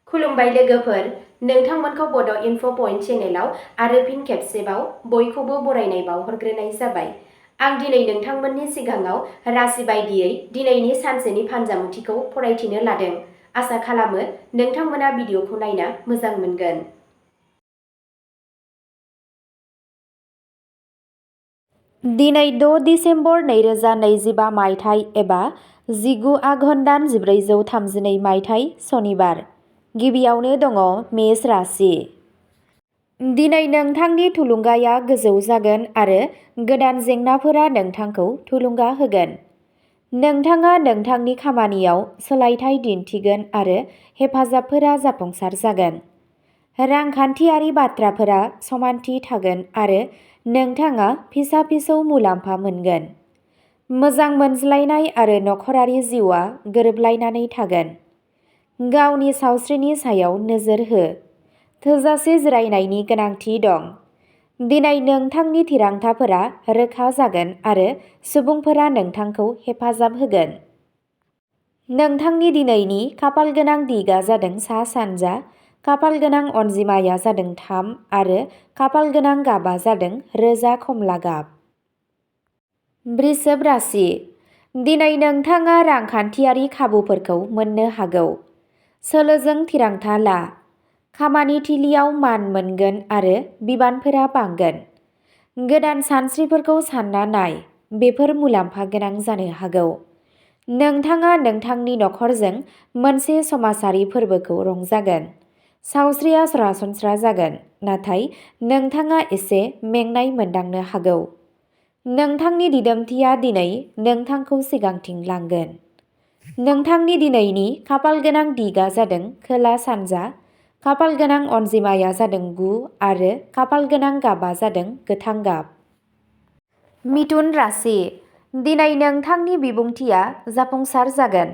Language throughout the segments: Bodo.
खुलुमबाय लोगोफोर, नोंथांमोनखौ बड' इनफ' पइन्ट चेनेलाव आरो फिन खेबसेबाव बयखौबो बरायनाय बावहरग्रोनाय जाबाय। आं दिनै नोंथांमोननि सिगाङाव राशि बायदियै दिनैनि सानसेनि फानजामुथिखौ फरायथिनो लादों। आसा खालामो नोंथांमोना भिडिअखौ नायना मोजां मोनगोन। दिनै 6 डिसेम्बर 2025 मायथाइ एबा 19 आघन दान 1432 मायथाइ सनिबार। गिबियावनो दङ मेष राशि। दिनै नोंथांनि थुलुंगाया गोजौ जागोन आरो गोदान जेंनाफोरा नोंथांखौ थुलुंगा होगोन। नोंथाङा नोंथांनि खामानियाव सोलायथाय दिन्थिगोन आरो हेफाजाबफोरा जाफुंसार जागोन। रांखान्थियारि बाथ्राफोरा समानथि थागोन आरो नोंथाङा फिसा-फिसौ मुलाम्फा मोनगोन। मोजां मोनज्लायनाय आरो नखरारि जिउआ गोरोबलायनानै थागोन। गावनि सावस्रिनि सायाव नोजोर हो। थोजासे जिरायनायनि गोनांथि दं। दिनै नोंथांनि थिरांथाफोरा रोखा जागोन आरो सुबुंफोरा नोंथांखौ हेफाजाब होगोन। नोंथांनि दिनैनि खाफालगोनां दिगा जादों सा-सानजा, खाफालगोनां अनजिमाया जादों 3 आरो खाफालगोनां गाबआ जादों रोजा खमला गाब। वृषभ राशि। दिनै नोंथाङा रांखान्थियारि खाबुफोरखौ मोननो हागौ। सोलोजों थिरांथा ला। खामानि थिलियाव मान मोनगोन आरो बिबानफोरा बांगोन। गोदान सानस्रिफोरखौ सानना नाय, बेफोर मुलाम्फा गोनां जानो हागौ। नोंथाङा नोंथांनि नखरजों मोनसे समाजारि फोरबोखौ रंजागोन। सावस्रिया सरासनस्रा जागोन, नाथाय नोंथाङा एसे मेंनाय मोनदांनो हागौ। नोंथांनि दिदोमथिया दिनै नोंथांखौ सिगांथिं लांगोन। नोंथांनि दिनैनि खाफालगोनां दिगा जादों खोला-सानजा, खाफालगोनां अनजिमाया जादों 9 आरो खाफालगोनां गाबआ जादों गोथां गाब। मिथुन राशि। दिनै नोंथांनि बिबुंथिया जाफुंसार जागोन।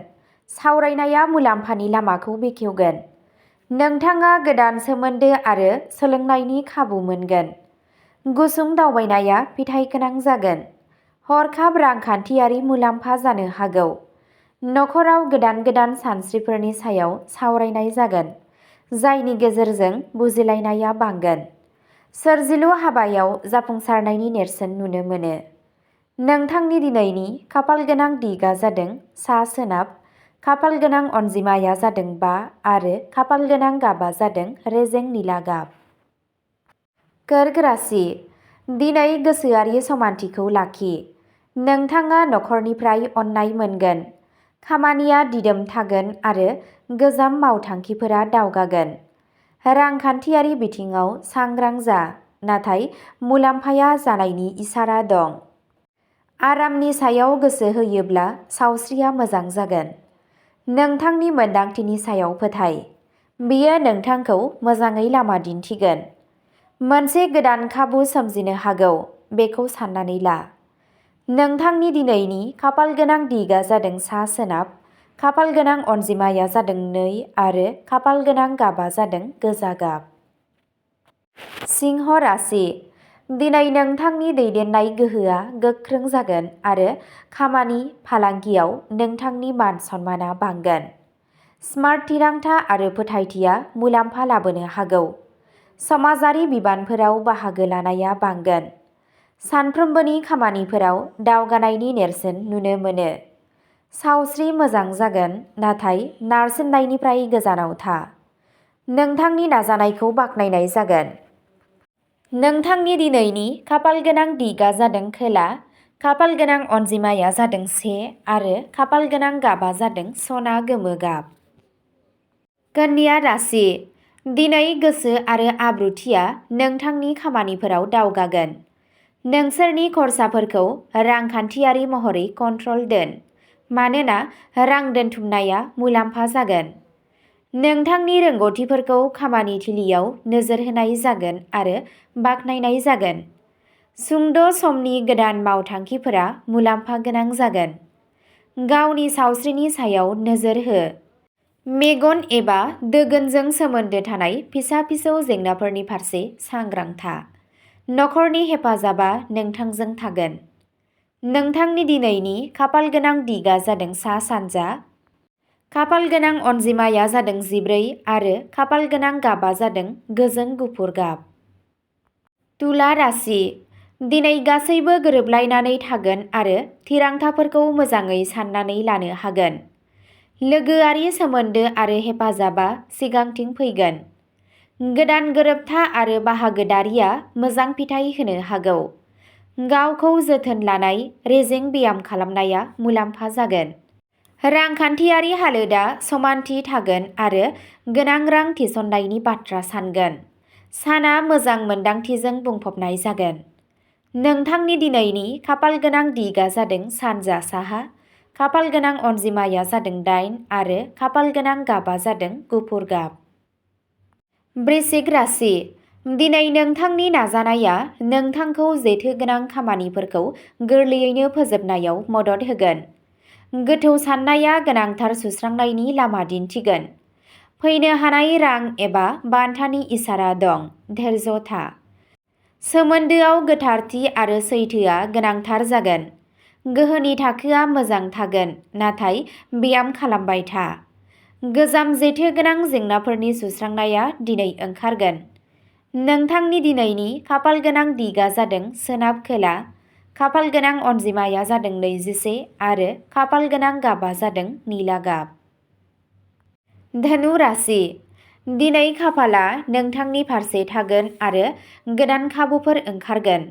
सावरायनाया मुलाम्फानि लामाखौ बेखेवगोन। नोंथाङा गोदान सोमोन्दो आरो सोलोंनायनि खाबु मोनगोन। गुसुं दावबायनाया फिथाइगोनां जागोन। हरखाब रांखान्थियारि मुलाम्फा जानो हागौ। नखराव गोदान सानस्रिफोरनि सायाव सावरायनाय जागोन, जायनि गेजेरजों बुजिलायनाया बांगोन। सोरजिलु हाबायाव जाफुंसारनायनि नेरसोन नुनो मोनो। नोंथांनि दिनैनि खाफालगोनां दिगा जादों सा-सोनाब, खाफालगोनां अनजिमाया जादों 5 आरो खाफालगोनां गाबआ जादों रेजें निला गाब। कर्क राशि। दिनै गोसोआरि समानथिखौ लाखि। नोंथाङा नखरनिफ्राय अननाय मोनगोन। खामानिया दिदोम थागोन आरो गोजाम मावथांखिफोरा दावगागोन। रांखान्थियारि बिथिङाव सांग्रां जा, नाथाय मुलाम्फाया जानायनि इसारा दं। आरामनि सायाव गोसो होयोब्ला सावस्रिया मोजां जागोन। नोंथांनि मोनदांथिनि सायाव फोथाय। बेयो नोंथांखौ मोजाङै लामा दिन्थिगोन। मोनसे गोदान खाबु सोमजिनो हागौ, बेखौ साननानै ला। नोंथांनि दिनैनि खाफालगोनां दिगा जादों सा-सोनाब, खाफालगोनां अनजिमाया जादों 2 आरो खाफालगोनां गाबआ जादों गोजा गाब। सिंह राशि। दिनै नोंथांनि दैदेननाय गोहोआ गोख्रों जागोन आरो खामानि-फालांगियाव नोंथांनि मान-सन्माना बांगोन। स्मार्ट थिरांथा आरो फोथायथिया मुलाम्फा लाबोनो हागौ। समाजारि बिबानफोराव बाहागो लानाया बांगोन। सानफ्रोमबोनि खामानिफोराव दावगानायनि नेरसोन नुनो मोनो। सावस्रि मोजां जागोन, नाथाय नारसिननायनिफ्राय गोजानाव था। नोंथांनि नाजानायखौ बाख्नायनाय जागोन। नोंथांनि दिनैनि खाफालगोनां दिगा जादों खोला, खाफालगोनां अनजिमाया जादों 1 आरो खाफालगोनां गाबआ जादों सना गोमो गाब। कन्या राशि। दिनै गोसो आरो आब्रुथिया नोंथांनि खामानिफोराव दावगागोन। नोंसोरनि खरसाफोरखौ रांखान्थियारि महरै कन्ट्रल दोन, मानोना रां दोनथुमनाया मुलाम्फा जागोन। नोंथांनि रोंग'थिफोरखौ खामानि थिलियाव नोजोर होनाय जागोन आरो बाख्नायनाय जागोन। सुंद' समनि गोदान मावथांखिफोरा मुलाम्फा गोनां जागोन। गावनि सावस्रिनि सायाव नोजोर हो। मेगन एबा दोगोनजों सोमोन्दो थानाय फिसा-फिसौ जेंनाफोरनि फारसे सांग्रां था। नखरनि हेफाजाबआ नोंथांजों थागोन। नोंथांनि दिनैनि खाफालगोनां दिगा जादों सा-सानजा, खाफाल गोनां अनजिमाया जादों 14 आरो खाफाल गोनां गाबा जादों गोजों गुफुर गाब। तुला राशि। दिनै गासैबो गोरोबलायनानै थागोन आरो थिरांथाफोरखौ मोजाङै साननानै लानो हागोन। लोगोआरि सोमोन्दो आरो हेफाजाबा सिगांथिं फैगोन। गोदान गोरोबथा आरो बाहागोदारिया मोजां फिथाय होनो हागौ। गावखौ जोथोन लानाय रेजें ब्याम खालामनाया मुलाम्फा जागोन। रांखान्थियारि हालोदा समानथि थागोन आरो गोनां रां थिसननायनि बाथ्रा सानगोन। साना मोजां मोन्दांथिजों बुंफबनाय जागोन। नोंथांनि दिनैनि खाफाल गोनां दिगा जादों सानजा साहा, खाफाल गोनां अनजिमाया जादों 8 आरो खाफाल गोनां गाबा जादों गुफुर गाब। वृश्चिक राशि। दिनै नोंथांनि नाजानाया नोंथांखौ जेथो गोनां खामानिफोरखौ गोरलैयैनो फोजोबनायाव मदद होगोन। गोथौ साननाया गोनांथार सुस्रांनायनि लामा दिन्थिगोन। फैनो हानाय रां एबा बान्थानि इसारा दं, धैर्य था। सोमोन्दोआव गोथारथि आरो सैथोआ गोनांथार जागोन। गोहोनि थाखोआ मोजां थागोन, नाथाय ब्याम खालामबाय था। गोजाम जेथो गोनां जेंनाफोरनि सुस्रांनाया दिनै ओंखारगोन। नोंथांनि दिनैनि खाफाल गोनां दिगा जादों सोनाब खोला, खाफाल गोनां अनजिमाया जादों 21 आरो खाफाल गोनां गाबा जादों निला गाब। धनु राशि। दिनै खाफाला नोंथांनि फारसे थागोन आरो गोदान खाबुफोर ओंखारगोन।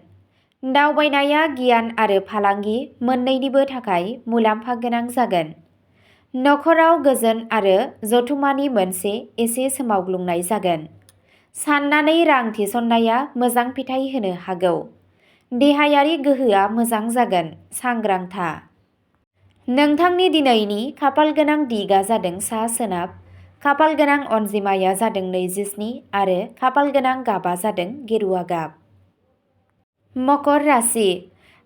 दावबायनाया गियान आरो फालांगि मोन्नैनिबो थाखाय मुलाम्फा गोनां जागोन। नखराव गोजोन आरो जथुमानि मोनसे एसे सोमावग्लुंनाय जागोन। साननानै रां थिसननाया मोजां फिथाय होनो हागौ। देहायारि गोहोआ मोजां जागोन, सांग्रां था। नोंथांनि दिनैनि खाफाल गोनां दिगा जादों सा सोनाब, खाफाल गोनां अनजिमाया जादों 27 आरो खाफाल गोनां गाबा जादों गेरुवा गाब। मकर राशि।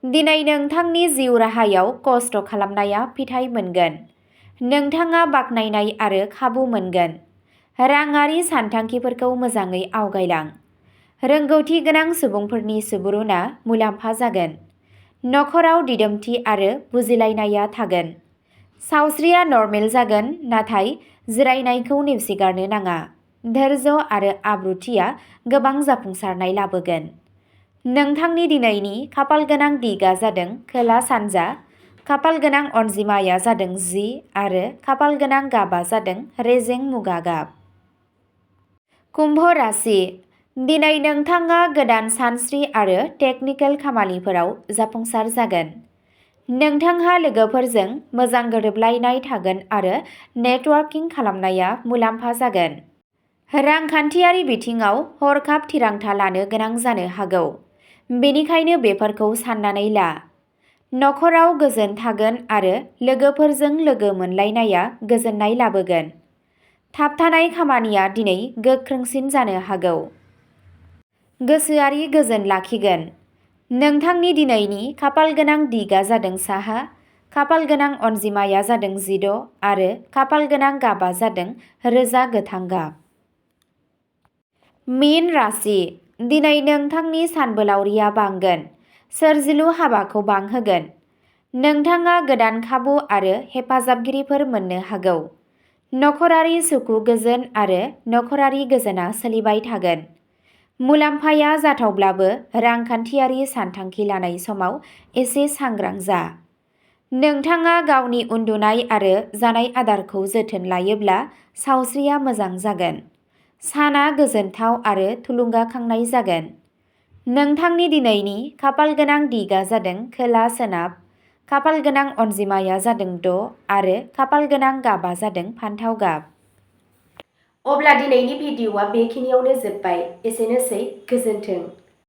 दिनै नोंथांनि जिउ राहायाव खस्थ' खालामनाया फिथाय मोनगोन। नोंथाङा बाख्नायनाय आरो खाबु मोनगोन। राङारि सानथांखिफोरखौ मोजाङै आवगायलां। रोंगौथि गोनां सुबुंफोरनि सुबुरुनआ मुलाम्फा जागोन। नखराव दिदोमथि आरो बुजिलायनाया थागोन। सावस्रिया नर्मेल जागोन, नाथाय जिरायनायखौ नेवसिगारनो नाङा। धैर्य आरो आब्रुथिया गोबां जाफुंसारनाय लाबोगोन। नोंथांनि दिनैनि खाफाल गोनां दिगा जादों खोला सानजा, खाफाल गोनां अनजिमाया जादों 10 आरो खाफाल गोनां गाबा जादों रेजें मुगा गाब। कुम्भ राशि। दिनै नोंथाङा गोदान सानस्रि आरो टेकनिकेल खामानिफोराव जाफुंसार जागोन। नोंथांहा लोगोफोरजों मोजां गोरोबलायनाय थागोन आरो नेटवर्किं खालामनाया मुलाम्फा जागोन। रांखान्थियारि बिथिङाव हरखाब थिरांथा लानो गोनां जानो हागौ, बेनिखायनो बेफोरखौ साननानै ला। नखराव गोजोन थागोन आरो लोगोफोरजों लोगो मोनलायनाया गोजोननाय लाबोगोन। थाबथानाय खामानिया दिनै गोख्रोंसिन जानो हागौ। गोसोआरि गोजोन लाखिगोन। नोंथांनि दिनैनि खाफाल गोनां दिगा जादों साहा, खाफाल गोनां अनजिमाया जादों 16 आरो खाफाल गोनां गाबा जादों रोजा गोथां गाब। मीन राशि। दिनै नोंथांनि सानबोलावरिया बांगोन, सोरजिलु हाबाखौ बांहोगोन। नोंथाङा गोदान खाबु आरो हेफाजाबगिरिफोर मोननो हागौ। नखरारि सुखु गोजोन आरो नखरारि गोजोना सोलिबाय थागोन। मुलाम्फाया जाथावब्लाबो रांखान्थियारि सानथांखि लानाय समाव एसे सांग्रां जा। नोंथाङा गावनि उन्दुनाय आरो जानाय आदारखौ जोथोन लायोब्ला सावस्रिया मोजां जागोन। साना गोजोनथाव आरो थुलुंगाखांनाय जागोन। नोंथांनि दिनैनि खाफाल गोनां दिगा जादों खोला सोनाब, खाफाल गोनां अनजिमाया जादों 6 आरो खाफाल गोनां गाबा जादों फान्थाव गाब। अब्ला दिनैनि भिडिअ'आ बेखिनियावनो जोब्बाय। एसेनोसै, गोजोन्थों।